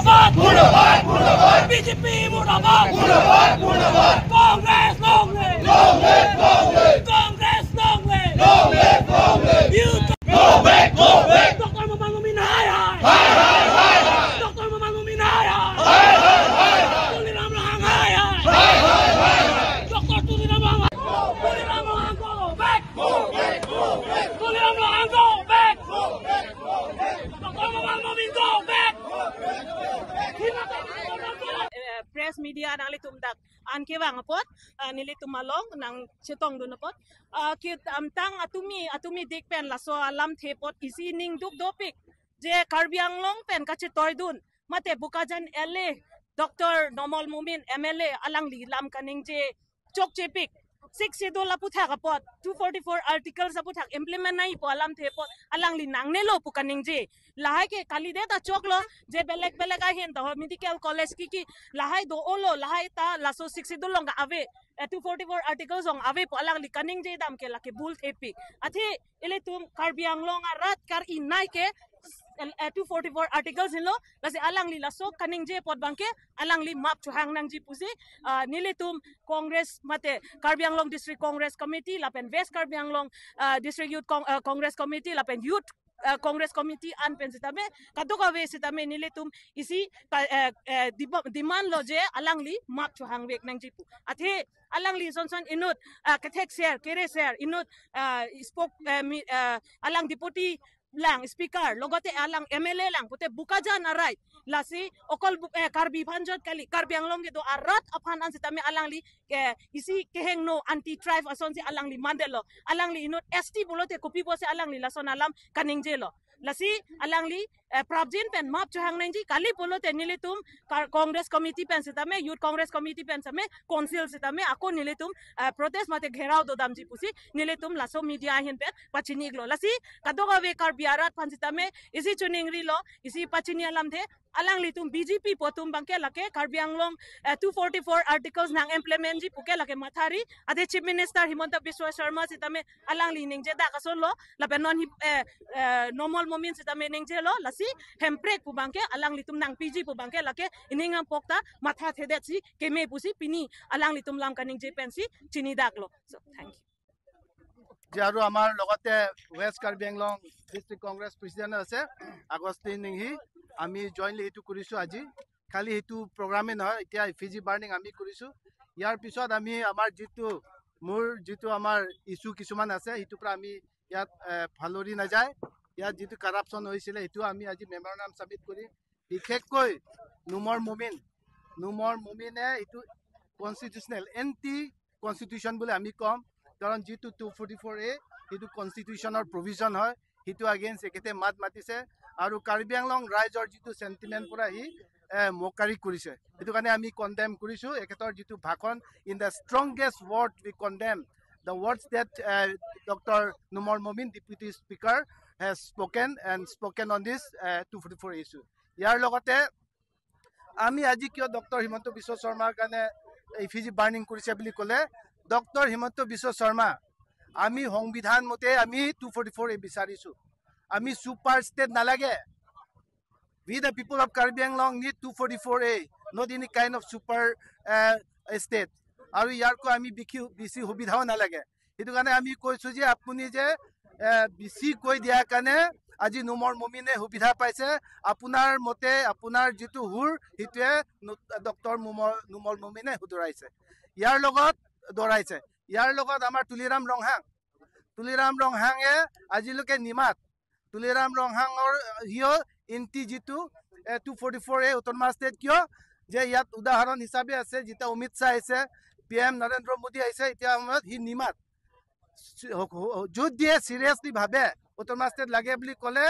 মুৰ্দাবাদ মুৰ্দাবাদ মুৰ্দাবাদ বিজেপি মুৰ্দাবাদ মুৰ্দাবাদ মুৰ্দাবাদ Congress long live long live long live Congress long live long live long live youth go back go back doctor Nomal Momin হায় হায় হায় হায় হায় doctor Nomal মুমিন হায় হায় হায় হায় হায় তুলিৰাম ৰংহাং হায় হায় হায় হায় হায় doctor Tuliram Ronghang Tuliram Ronghang go back go back go back Tuliram Ronghang go back go back go back doctor Nomal Momin go back. Press media nang litum dak an kewang apot nili tumalong nang chetong dun apot kit amtang atumi atumi dik pen laso alam thepot isi ning duk dopik je Karbi Anglong pen ka chetoy dun mate Bokajan LA Dr. Nomal Mumin MLA alang li lam kaning je chok chepik 6 schedule apu thak apot 244 articles apu thak implement nai po alam thepot alang li nang ne lo pu kaning je lahai ke kali de ta chok lo je belek belek a hen ta medical college ki ki lahai do olo lahai ta laso 6 schedule long ave 244 articles ong ave po alang li kaning je dam ke lake bul thepi athe ele tum Karbi Anglong arat kar in nai ke 244 articles in lo lasi alang li laso kaning je pot bangke alang li map chuhang nang ji pusi nile tum Congress mate Karbi Anglong District Congress Committee lapen West Karbi Anglong District Youth Congress Committee lapen Youth Congress Committee an pen sitame kaduka we sitame nile tum isi demand lo je alang li map chuhang wek nang ji pu athe alang li son son inut kathek share kere share inut spoke alang deputy lang speaker logote alang MLA lang pote Bokajan arai lasi okol Karbi phanjot kali Karbi Anglong ke do arat aphan an sitame alang li isi keheng no anti tribe ason si alang li mandelo alang li inot ST bolote kopi bose alang li lason alam kaning jelo lasi alang li prabjin pen map chuhang nang ji kali bolote nile tum Congress committee pen sitame Youth Congress committee pen same council sitame ako nile tum protest mate gherao do damji pusi nile tum laso media hin pen pachini glo lasi kadoga we Karbi arat phan sitame isi chuning ri lo isi pachini alam the alang li tum BJP potum bangke lake Karbi Anglong 244 articles nang implement ji puke lake mathari ade Chief Minister Himanta Biswa Sharma sitame alang li ning je da kason lo lape non Nomal Momin sitame ning je lo lasi hemprek pu bangke alang li tum nang PG pu bangke lake ininga pokta matha thede chi keme pusi pini alang li tum lam kaning je pensi chini dak lo. So thank you. যে আৰু আমাৰ লগতে West Karbi Anglong district Congress president আছে Augustine নিংহি, আমি জইণ্টলি সেইটো কৰিছোঁ আজি। খালি সেইটো প্ৰগ্ৰামেই নহয়, এতিয়া এফিজি বাৰ্ণিং আমি কৰিছোঁ। ইয়াৰ পিছত আমি আমাৰ যিটো মোৰ যিটো আমাৰ ইছ্যু কিছুমান আছে সেইটোৰ পৰা আমি ইয়াত ফালৰি নাযায়। ইয়াত যিটো কাৰাপশ্যন হৈছিলে সেইটো আমি আজি মেমৰেণ্ডাম ছাবমিট কৰিম। বিশেষকৈ নোমল মুমিন, নোমল মুমিনে এইটো কনষ্টিটিউচনেল এণ্টি কনষ্টিটিউশ্যন বুলি আমি ক'ম, কাৰণ যিটো 244 এ সেইটো কনষ্টিটিউশ্যনৰ প্ৰভিজন হয়, সেইটো আগেইনষ্ট এখেতে মাত মাতিছে আৰু কাৰ্বি আংলং ৰাইজৰ যিটো চেণ্টিমেণ্ট পৰা সি মকাৰি কৰিছে, সেইটো কাৰণে আমি কণ্ডেম কৰিছোঁ এখেতৰ যিটো ভাষণ। In the strongest word we condemn the words that doctor Nomal Momin deputy speaker has spoken and spoken on this 244 issue. ইয়াৰ লগতে আমি আজি কিয় ডক্টৰ হিমন্ত বিশ্ব শৰ্মাৰ কাৰণে এফিজি বাৰ্ণিং কৰিছে বুলি ক'লে, ডক্টৰ হিমন্ত বিশ্ব শৰ্মা আমি সংবিধান মতে আমি 244 এ বিচাৰিছোঁ, আমি ছুপাৰ ষ্টেট নালাগে। We the people of Karbi Anglong need 244A, not any kind of super state. আৰু ইয়াৰকৈ আমি বেছি সুবিধাও নালাগে। সেইটো কাৰণে আমি কৈছোঁ যে আপুনি যে বেছি কৈ দিয়াৰ কাৰণে আজি নোমল মুমিনে সুবিধা পাইছে, আপোনাৰ মতে আপোনাৰ যিটো সুৰ সেইটোৱে ডক্টৰ নোমল মুমিনে শুধৰাইছে, ইয়াৰ লগত দৌৰাইছে। ইয়াৰ লগত আমাৰ তুলিৰাম ৰংহাং, তুলিৰাম ৰংহাঙে আজিলৈকে নিমাত। তুলিৰাম ৰংহাঙৰ সিও এণ্টি যিটো 244 এ অট'নমাছ ষ্টেট, কিয় যে ইয়াত উদাহৰণ হিচাপে আছে, যেতিয়া অমিত শ্বাহ আহিছে, PM Narendra Modi আহিছে, এতিয়া সময়ত সি নিমাত। য'ত দিয়ে চিৰিয়াছলি ভাবে অট'নমাছ ষ্টেট লাগে বুলি ক'লে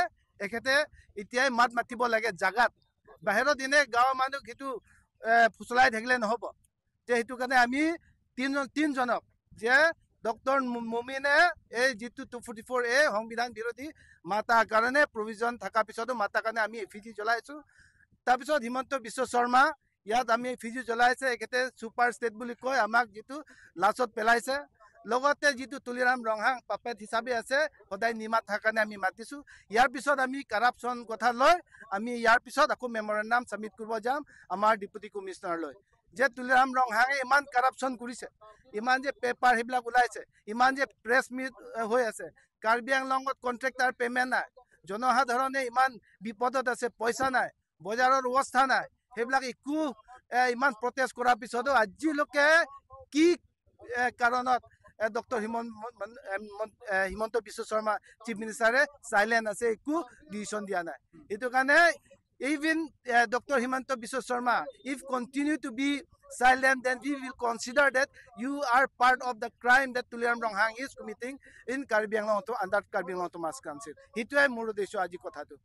এখেতে এতিয়াই মাত মাতিব লাগে জাগাত, বাহিৰত এনে গাঁৱৰ মানুহক সেইটো ফুচলাই থাকিলে নহ'ব। যে সেইটো কাৰণে আমি তিনজনক যে ডক্টৰ মুমিনে এই যিটো 244 এ সংবিধান বিৰোধী মাতাৰ কাৰণে প্ৰভিজন থকাৰ পিছতো মাতাৰ কাৰণে আমি এফিজি জ্বলাইছোঁ। তাৰপিছত হিমন্ত বিশ্ব শৰ্মা ইয়াত আমি এফিজি জ্বলাইছে, এখেতে ছুপাৰ ষ্টেট বুলি কৈ আমাক যিটো লাজত পেলাইছে। লগতে যিটো তুলিৰাম ৰংহাং পাপেট হিচাপে আছে, সদায় নিমাত থকাৰ কাৰণে আমি মাতিছোঁ। ইয়াৰ পিছত আমি কাৰাপশ্যন কথা লৈ আমি ইয়াৰ পিছত আকৌ মেমৰেণ্ডাম ছাবমিট কৰিব যাম আমাৰ ডেপুটি কমিশ্যনাৰলৈ, যে তুলিৰাম ৰংহাঙে ইমান কাৰাপশ্যন কৰিছে, ইমান যে পেপাৰ সেইবিলাক ওলাইছে, ইমান যে প্ৰেছ মিট হৈ আছে, কাৰ্বি আংলঙত কণ্ট্ৰেক্টাৰ পে'মেণ্ট নাই, জনসাধাৰণে ইমান বিপদত আছে, পইচা নাই, বজাৰৰ অৱস্থা নাই, সেইবিলাক একো ইমান প্ৰটেষ্ট কৰাৰ পিছতো আজিলৈকে কি কাৰণত doctor Himanta Biswa Sarma chief মিনিষ্টাৰে silent আছে, একো ডিচিশ্যন দিয়া নাই। সেইটো কাৰণে even Doctor Himanta Biswa Sarma, if continue to be silent, then we will consider that you are part of the crime that Tuliram Ronghang is committing in Karbi Anglong, under Karbi Anglong Autonomous Council. সেইটোৱে মোৰ উদ্দেশ্য আজি কথাটো।